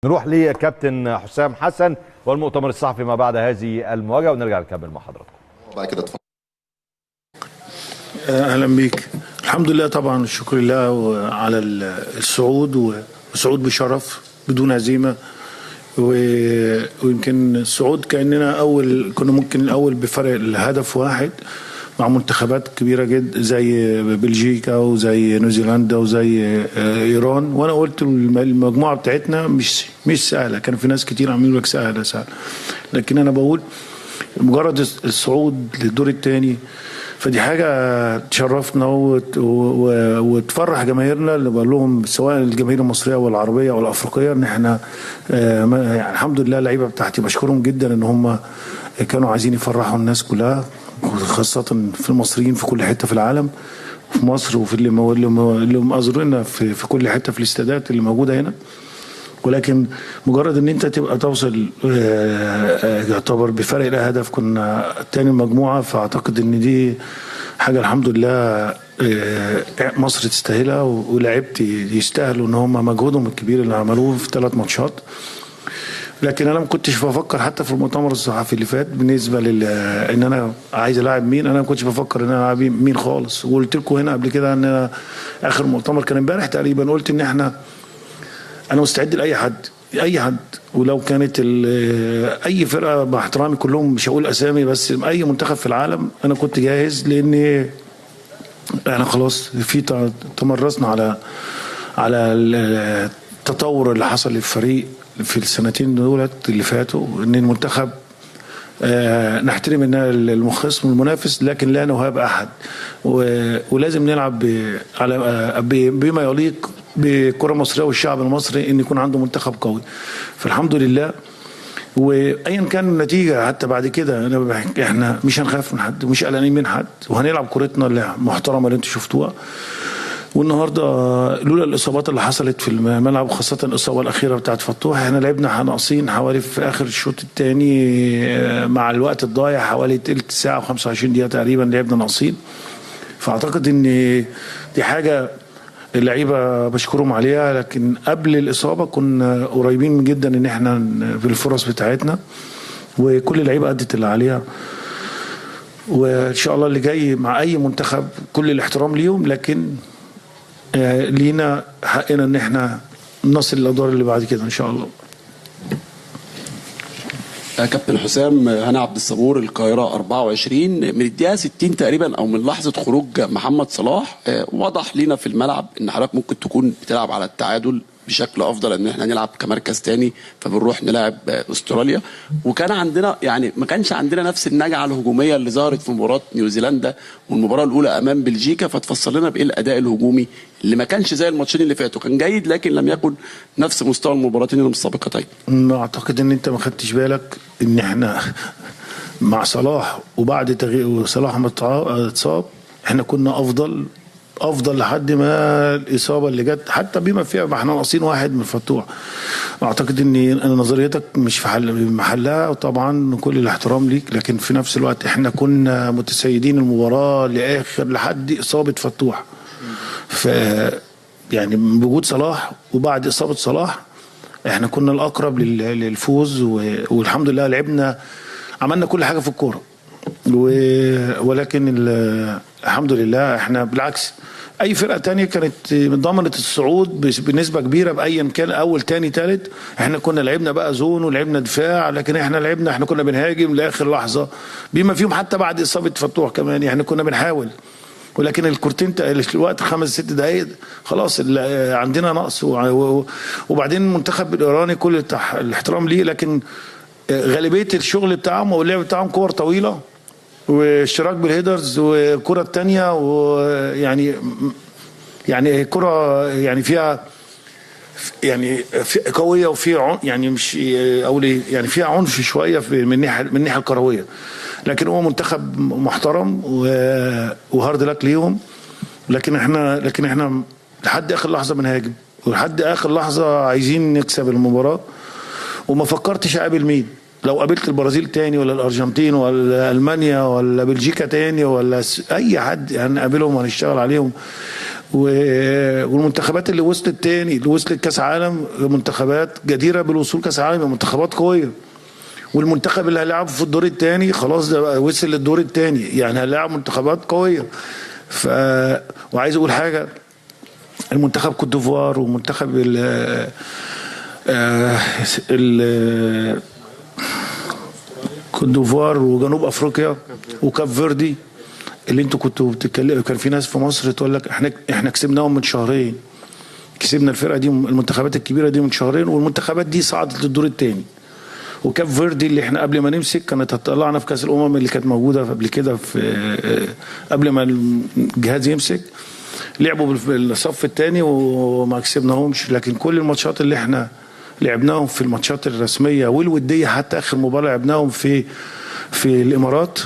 نروح لكابتن حسام حسن والمؤتمر الصحفي ما بعد هذه المواجهة ونرجع نكمل مع حضراتكم. بعد كده اتفضل. اهلا بيك. الحمد لله طبعا، الشكر لله على الصعود، وصعود بشرف بدون هزيمة، ويمكن الصعود كاننا اول، كنا ممكن الاول بفرق الهدف واحد مع منتخبات كبيرة جدا زي بلجيكا وزي نيوزيلندا وزي ايران. وانا قلت المجموعة بتاعتنا مش سهلة، كان في ناس كتير عاملين لك سهلة سهلة، لكن انا بقول مجرد الصعود للدور الثاني فدي حاجة تشرفنا وتفرح جماهيرنا، اللي بقول لهم سواء الجماهير المصرية والعربية والافريقيه ان احنا يعني الحمد لله اللعيبة بتاعتي بشكرهم جدا ان هم كانوا عايزين يفرحوا الناس كلها، خاصة في المصريين في كل حتة في العالم، في مصر وفي اللي مقزرنا في كل حتة في الاستادات اللي موجودة هنا. ولكن مجرد ان انت تبقى توصل يعتبر بفرق الهدف، كنا تاني المجموعة، فاعتقد ان دي حاجة الحمد لله مصر تستاهلها، ولاعيبتي يستاهلوا ان هم مجهودهم الكبير اللي عملوه في 3 ماتشات. لكن انا ما كنتش بفكر حتى في المؤتمر الصحفي اللي فات بالنسبة لل ان انا عايز العب مين، انا ما كنتش بفكر ان انا العب مين خالص. وقلت لكم هنا قبل كده ان انا اخر مؤتمر كان امبارح تقريبا، قلت ان احنا انا مستعد لاي حد، اي حد، ولو كانت اي فرقه، مع احترامي كلهم مش هقول اسامي، بس اي منتخب في العالم انا كنت جاهز، لان احنا خلاص في تمرسنا على التطور اللي حصل للفريق في السنتين دولت اللي فاتوا، ان المنتخب نحترم ان الخصم المنافس، لكن لا نهاب احد، ولازم نلعب على بما يليق بالكرة المصرية والشعب المصري، ان يكون عنده منتخب قوي. فالحمد لله، وايا كان النتيجة حتى بعد كده انا احنا مش هنخاف من حد ومش قلقانين من حد، وهنلعب كرتنا المحترمة اللي انتم شفتوها. والنهارده لولا الاصابات اللي حصلت في الملعب، وخاصة الاصابة الاخيرة بتاعت فتوح، احنا لعبنا ناقصين حوالي في اخر الشوط الثاني مع الوقت الضايع حوالي تلت ساعة و25 دقيقة تقريبا لعبنا ناقصين. فاعتقد ان دي حاجة اللعيبة بشكرهم عليها، لكن قبل الاصابة كنا قريبين جدا ان احنا بالفرص بتاعتنا، وكل اللعيبة ادت اللي عليها. وان شاء الله اللي جاي مع اي منتخب كل الاحترام ليهم، لكن لينا حقنا ان احنا نصل للادوار اللي بعد كده ان شاء الله. كابتن حسام، هنا عبد الصبور، القاهرة 24. من الدقيقة 60 تقريبا او من لحظة خروج محمد صلاح، وضح لينا في الملعب ان حضرتك ممكن تكون بتلعب على التعادل بشكل افضل، ان احنا نلعب كمركز تاني، فبنروح نلعب استراليا. وكان عندنا يعني ما كانش عندنا نفس النجعه الهجومية اللي ظهرت في مباراة نيوزيلندا والمباراة الاولى امام بلجيكا. فتفسر لنا بايه الاداء الهجومي اللي ما كانش زي الماتشين اللي فاتوا، كان جيد لكن لم يكن نفس مستوى المباراتين السابقتين. اعتقد ان انت ما خدتش بالك ان احنا مع صلاح وبعد تغيير صلاح ما اتصاب احنا كنا افضل لحد ما الاصابة اللي جت، حتى بما فيها ما احنا ناقصين واحد من فتوح. اعتقد ان نظريتك مش في محلها، وطبعا كل الاحترام ليك، لكن في نفس الوقت احنا كنا متسيدين المباراة لاخر لحد اصابه فتوح. ف يعني بوجود صلاح وبعد اصابه صلاح احنا كنا الاقرب للفوز، والحمد لله لعبنا، عملنا كل حاجة في الكورة، ولكن الحمد لله احنا بالعكس اي فرقه تانية كانت ضمنت الصعود بنسبة كبيرة بايا كان اول تاني تالت، احنا كنا لعبنا بقى zone ولعبنا دفاع، لكن احنا لعبنا، احنا كنا بنهاجم لاخر لحظة بما فيهم حتى بعد اصابه فتوح كمان، يعني كنا بنحاول، ولكن الكورتين الوقت 5 6 دقائق خلاص عندنا نقص. وبعدين المنتخب الايراني كل الاحترام ليه، لكن غالبية الشغل بتاعهم واللعب بتاعهم كور طويلة واشتراك بال headers والكره الثانية، ويعني يعني كره يعني فيها يعني في قوية وفي يعني مش اقول يعني فيها عنف شوية من الناحية الكروية، لكن هو منتخب محترم و hard luck ليهم. لكن احنا لحد اخر لحظة بنهاجم، ولحد اخر لحظة عايزين نكسب المباراة، وما فكرتش اقابل مين. لو قابلت البرازيل تاني ولا الارجنتين ولا المانيا ولا بلجيكا تاني ولا اي حد هنقابلهم وهنشتغل عليهم. والمنتخبات اللي وصلت تاني، اللي وصلت كاس عالم، منتخبات جديرة بالوصول كاس عالم، منتخبات قوية. والمنتخب اللي هيلعب في الدور الثاني خلاص ده بقى وصل للدور الثاني، يعني هيلاعب منتخبات قوية. وعايز اقول حاجة، المنتخب كوت ديفوار ومنتخب ال كوت ديفوار وجنوب افريقيا وكاب فيردي اللي انتوا كنتوا بتتكلموا، كان في ناس في مصر تقول لك احنا كسبناهم من شهرين، كسبنا الفرقة دي، المنتخبات الكبيرة دي من شهرين، والمنتخبات دي صعدت للدور الثاني. وكاب فيردي اللي احنا قبل ما نمسك كانت هتطلعنا في كاس الامم اللي كانت موجودة قبل كده، في قبل ما الجهاز يمسك لعبوا بالصف الثاني وما كسبناهمش. لكن كل الماتشات اللي احنا لعبناهم في الماتشات الرسمية والوديه، حتى اخر مباراة لعبناهم في الامارات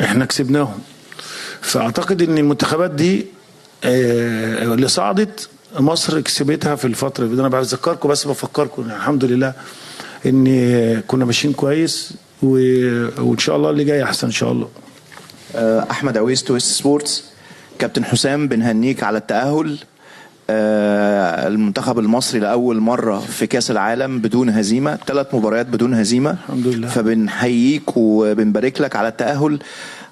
احنا كسبناهم. فاعتقد ان المنتخبات دي اللي صعدت مصر كسبتها في الفترة دي. انا بذكركم بس، بفكركم الحمد لله ان كنا ماشيين كويس، وان شاء الله اللي جاي احسن ان شاء الله. احمد عويس، تويست سبورتس. كابتن حسام، بنهنيك على التأهل. المنتخب المصري لأول مرة في كأس العالم بدون هزيمة، 3 مباريات بدون هزيمة، الحمد لله. فبنحييك وبنبارك لك على التأهل.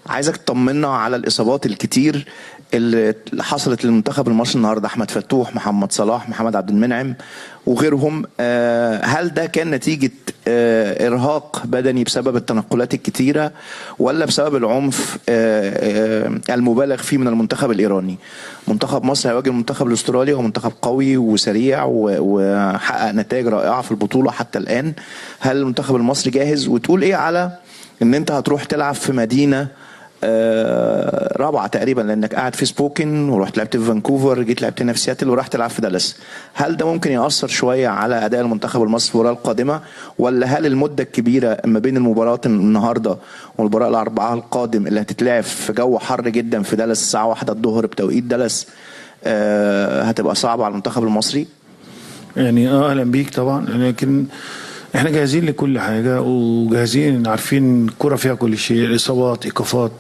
عايزك تطمنا على الإصابات الكتير اللي حصلت للمنتخب المصري النهارده، أحمد فتوح، محمد صلاح، محمد عبد المنعم وغيرهم. هل ده كان نتيجة إرهاق بدني بسبب التنقلات الكتيرة، ولا بسبب العنف المبالغ فيه من المنتخب الإيراني؟ منتخب مصر هيواجه المنتخب الأسترالي، هو منتخب قوي وسريع وحقق نتائج رائعة في البطولة حتى الآن. هل المنتخب المصري جاهز؟ وتقول إيه على إن أنت هتروح تلعب في مدينة رابعة تقريبا، لأنك قاعد في سبوكن ورحت لعبت في فانكوفر، جيت لعبت هنا في سياتل، ورحت تلعب في دالاس. هل ده ممكن يأثر شوية على أداء المنتخب المصري في المباراة القادمة، ولا هل المدة الكبيرة ما بين المباراة النهاردة والمباراة الأربعاء القادم اللي هتتلعب في جو حر جدا في دالاس الساعة 1 الظهر بتوقيت دالاس هتبقى صعبة على المنتخب المصري؟ يعني أهلا بيك طبعا، لكن احنا جاهزين لكل حاجة، وجاهزين، عارفين الكرة فيها كل شيء، الإصابات، إيقافات.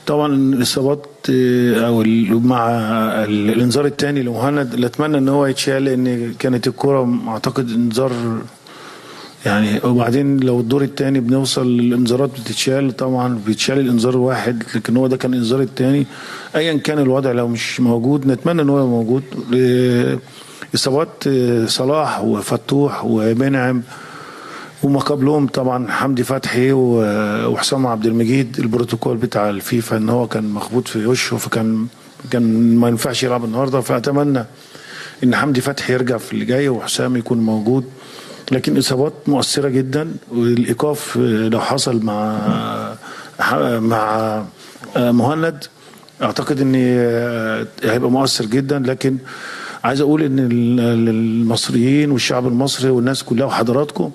طبعا الإصابات أو مع الإنذار الثاني لمهند اللي أتمنى إن هو يتشال، لأن كانت الكرة أعتقد إنذار يعني. وبعدين لو الدور الثاني بنوصل للإنذارات بتتشال، طبعا بيتشال الإنذار الواحد، لكن هو ده كان الإنذار الثاني. أيا كان الوضع لو مش موجود نتمنى إن هو موجود. إصابات صلاح وفتوح ومنعم وما قبلهم طبعا حمدي فتحي وحسام عبد المجيد، البروتوكول بتاع الفيفا ان هو كان مخبوط في وشه، فكان ما ينفعش يلعب النهارده. فاتمنى ان حمدي فتحي يرجع في اللي جاي وحسام يكون موجود. لكن اصابات مؤثرة جدا، والايقاف لو حصل مع مهند اعتقد ان هيبقى مؤثر جدا. لكن عايز اقول ان المصريين والشعب المصري والناس كلها وحضراتكم،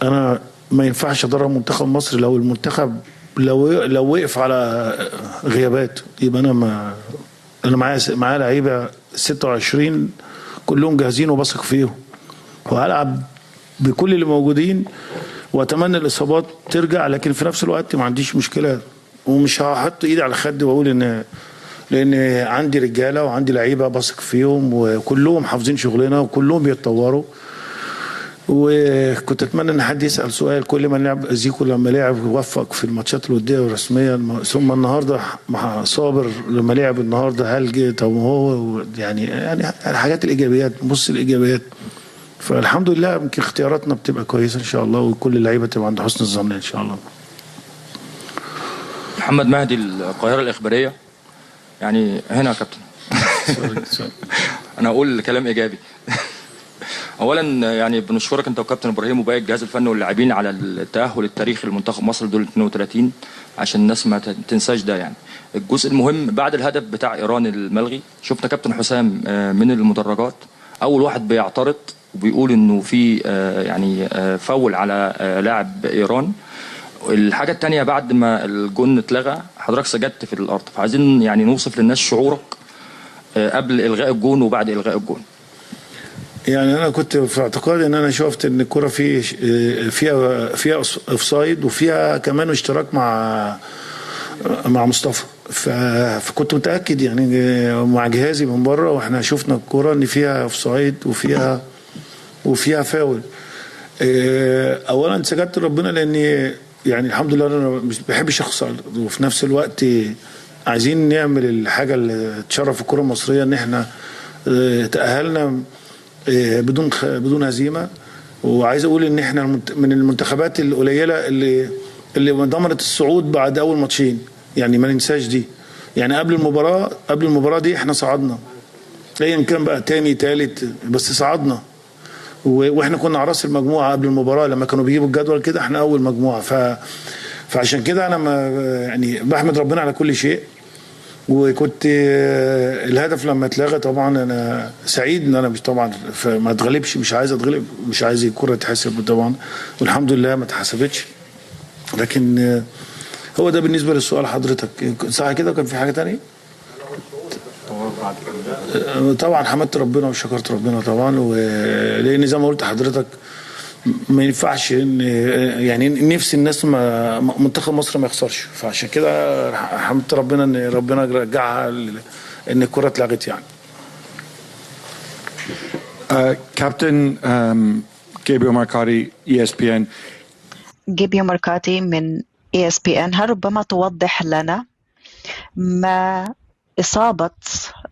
انا ما ينفعش ادرب منتخب مصر لو المنتخب لو وقف على غيابات. يبقى انا ما انا معايا لعيبة 26 كلهم جاهزين وبثق فيهم، وهلعب بكل اللي موجودين، واتمنى الاصابات ترجع. لكن في نفس الوقت ما عنديش مشكلة، ومش هحط ايدي على خدي واقول ان، لان عندي رجاله وعندي لعيبة بثق فيهم، وكلهم حافظين شغلنا وكلهم بيتطوروا. وكنت اتمنى ان حد يسال سؤال، كل ما لعب زيكو لما لعب وفق في الماتشات الودية والرسميه، ثم النهارده مع صابر لما لعب النهارده هل جه؟ طب هو يعني الحاجات الايجابيات، بص الايجابيات. فالحمد لله يمكن اختياراتنا بتبقى كويسة ان شاء الله، وكل اللعيبة تبقى عند حسن الظن ان شاء الله. محمد مهدي، القاهرة الاخبارية. يعني هنا يا كابتن انا اقول كلام ايجابي. اولا يعني بنشكرك انت وكابتن ابراهيم وباقي الجهاز الفني واللاعبين على التاهل التاريخي لمنتخب مصر دول 32، عشان الناس ما تنساش ده. يعني الجزء المهم بعد الهدف بتاع ايران الملغي، شفنا كابتن حسام من المدرجات اول واحد بيعترض وبيقول انه في يعني فاول على لاعب ايران. الحاجة الثانية بعد ما الجون اتلغى حضرتك سجدت في الارض، فعايزين يعني نوصف للناس شعورك قبل الغاء الجون وبعد الغاء الجون. يعني انا كنت في اعتقادي ان انا شفت ان الكره فيها offside، وفيها كمان اشتراك مع مصطفى. فكنت متاكد يعني مع جهازي من بره، واحنا شفنا الكورة ان فيها offside وفيها فاول. اولا سجدت لربنا، لاني يعني الحمد لله انا مش بحبش اخسر، وفي نفس الوقت عايزين نعمل الحاجة اللي تشرف الكره المصرية، ان احنا تاهلنا بدون هزيمة. وعايز اقول ان احنا من المنتخبات القليلة اللي ضمنت الصعود بعد اول ماتشين، يعني ما ننساش دي. يعني قبل المباراة دي احنا صعدنا، ايا كان بقى تاني تالت، بس صعدنا. واحنا كنا على راس المجموعة قبل المباراة، لما كانوا بيجيبوا الجدول كده احنا اول مجموعة. فعشان كده انا ما يعني بحمد ربنا على كل شيء. وكنت الهدف لما اتلغى طبعا انا سعيد ان انا مش طبعا ما اتغلبش، مش عايز اتغلب، مش عايز الكره تتحسب طبعا، والحمد لله ما اتحسبتش. لكن هو ده بالنسبة للسؤال حضرتك، صح كده؟ كان في حاجة تانية؟ طبعا حمدت ربنا وشكرت ربنا طبعا، ولان زي ما قلت حضرتك ما ينفعش ان يعني نفس الناس ما منتخب مصر ما يخسرش، فعشان كده حمدت ربنا ان ربنا رجعها، ان الكره اتلغت يعني. كابتن جابرييل ماركاتي ESPN. جابرييل ماركاتي من ESPN، هل ربما توضح لنا ما إصابة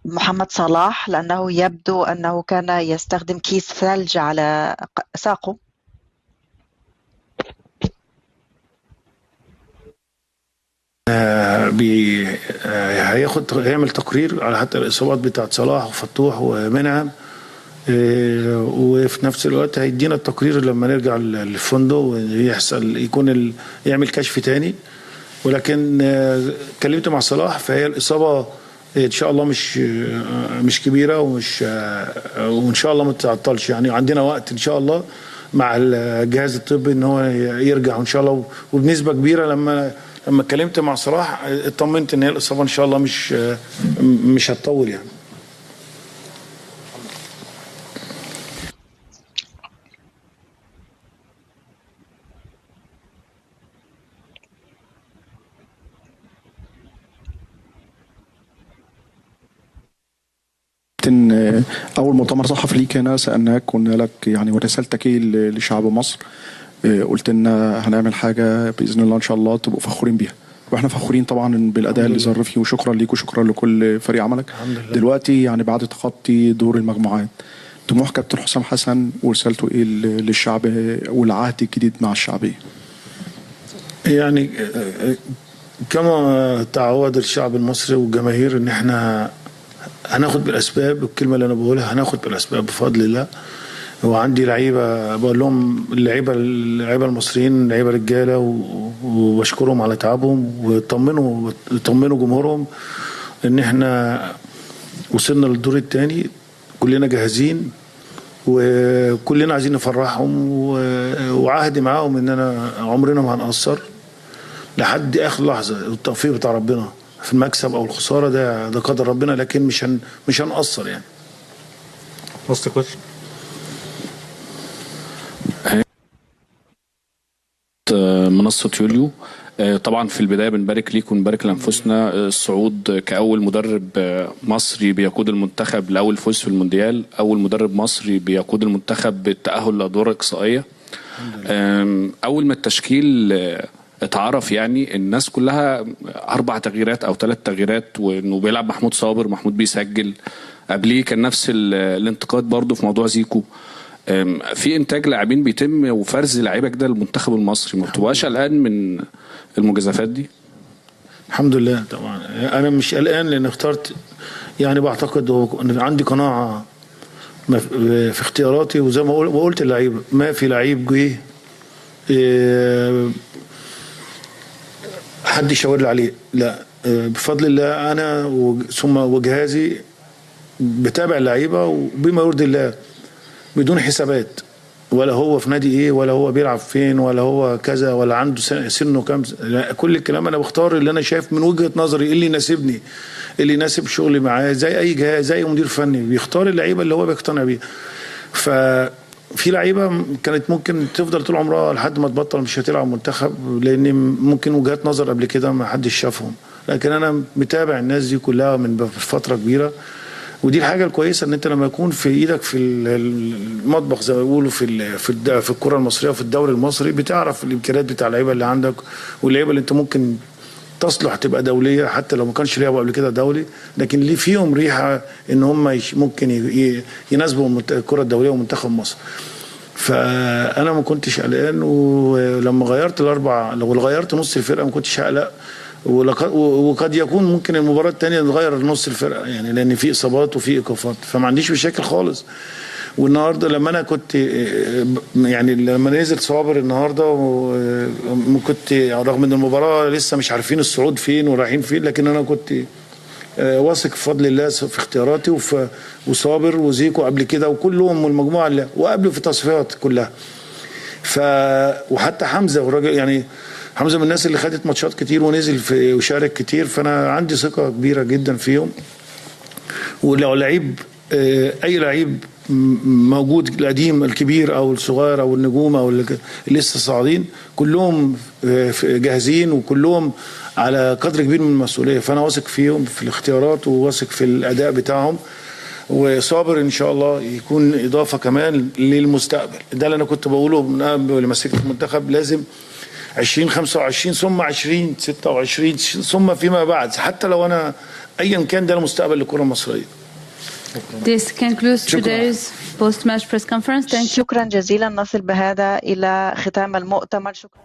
محمد صلاح، لأنه يبدو أنه كان يستخدم كيس ثلج على ساقه؟ هيعمل تقرير على حتى الإصابات بتاعت صلاح وفتوح ومنعم، وفي نفس الوقت هيدينا التقرير لما نرجع للفندق ويحصل يكون يعمل كشف تاني. ولكن اتكلمت مع صلاح، فهي الإصابة إن شاء الله مش كبيرة وإن شاء الله ما تتعطلش، يعني عندنا وقت إن شاء الله مع الجهاز الطبي إن هو يرجع إن شاء الله. وبنسبة كبيرة لما اتكلمت مع صلاح اطمنت إن هي الإصابة إن شاء الله مش هتطول يعني. أول مؤتمر صحفي ليك هنا سألناك، قلنا لك يعني ورسالتك إيه لشعب مصر، قلت لنا هنعمل حاجة بإذن الله إن شاء الله تبقوا فخورين بيها، وإحنا فخورين طبعا بالأداء اللي ظهر فيه، وشكرا ليك وشكرا لكل فريق عملك. دلوقتي يعني بعد تخطي دور المجموعات، طموح كابتن حسام حسن ورسالته إيه للشعب والعهد الجديد مع الشعبية؟ يعني كما تعود الشعب المصري والجماهير إن إحنا هناخد بالاسباب، الكلمة اللي انا بقولها هناخد بالاسباب بفضل الله. وعندي لعيبة بقول لهم اللعيبة المصريين لعيبة رجاله، وبشكرهم على تعبهم، وطمنوا جمهورهم ان احنا وصلنا للدور الثاني، كلنا جاهزين وكلنا عايزين نفرحهم، وعهدي معاهم ان انا عمرنا ما هنقصر لحد اخر لحظة. التوفيق بتاع ربنا في المكسب او الخسارة ده قدر ربنا، لكن مش هنقصر يعني. منصة يوليو، طبعا في البداية بنبارك ليك ونبارك لانفسنا الصعود كاول مدرب مصري بيقود المنتخب لاول فوز في المونديال، اول مدرب مصري بيقود المنتخب بالتاهل لادوار اقصائيه. اول ما التشكيل اتعرف يعني الناس كلها 4 تغييرات او 3 تغييرات، وانه بيلعب محمود صابر، محمود بيسجل قبليه، كان نفس الانتقاد برضو في موضوع زيكو. في انتاج لاعبين بيتم وفرز لعيبة كده للمنتخب المصري، ما بتبقاش قلقان من المجازفات دي؟ الحمد لله طبعا انا مش قلقان، لان اخترت يعني بعتقد ان عندي قناعة في اختياراتي، وزي ما قلت اللعيبة ما في لعيب جه حد يشاور لي عليه، لا بفضل الله انا ثم وجهازي بتابع اللعيبة وبما يرضي الله بدون حسابات، ولا هو في نادي ايه، ولا هو بيلعب فين، ولا هو كذا، ولا عنده سنة كام، كل الكلام انا بختار اللي انا شايف من وجهه نظري اللي يناسبني، اللي يناسب شغلي معاه، زي اي جهاز، زي مدير فني بيختار اللعيبة اللي هو بيقتنع بيها. ففي لعيبة كانت ممكن تفضل طول عمرها لحد ما تبطل مش هتلعب منتخب، لان ممكن وجهات نظر قبل كده ما حدش شافهم، لكن انا متابع الناس دي كلها من فترة كبيرة. ودي الحاجة الكويسة، ان انت لما يكون في ايدك في المطبخ زي ما بيقولوا في الكره المصرية وفي الدوري المصري، بتعرف الامكانيات بتاع اللعيبة اللي عندك واللعيبة اللي انت ممكن تصلح تبقى دولية، حتى لو ما كانش لعبوا قبل كده دولي، لكن ليه فيهم ريحه ان هم ممكن يناسبوا الكره الدولية ومنتخب مصر. فانا ما كنتش قلقان، ولما غيرت الاربع، لو غيرت نص الفرقة ما كنتش هقلق، وقد يكون ممكن المباراة الثانية نغير نص الفرقة يعني، لان في اصابات وفي ايقافات، فما عنديش مشاكل خالص. والنهارده لما انا كنت يعني لما نزل صابر النهارده، كنت رغم ان المباراة لسه مش عارفين الصعود فين ورايحين فين، لكن انا كنت واثق بفضل الله في اختياراتي وصابر وزيكو قبل كده وكلهم والمجموعة اللي وقبله في التصفيات كلها. وحتى حمزة والراجل يعني حمزة من الناس اللي خدت ماتشات كتير ونزل في وشارك كتير، فانا عندي ثقة كبيرة جدا فيهم. ولو لعيب اي لعيب موجود، القديم الكبير او الصغير او النجوم او اللي لسه صاعدين، كلهم جاهزين وكلهم على قدر كبير من المسؤولية، فانا واثق فيهم في الاختيارات وواثق في الاداء بتاعهم. وصابر ان شاء الله يكون اضافه كمان للمستقبل. ده اللي انا كنت بقوله من قبل لما مسكت المنتخب، لازم 2025 ثم 2026 ثم فيما بعد، حتى لو انا ايا كان، ده المستقبل للكرة المصرية. This concludes شكرا. today's post-match press conference. Thank you. شكرا جزيلا. نصل بهذا إلى ختام المؤتمر. شكرا.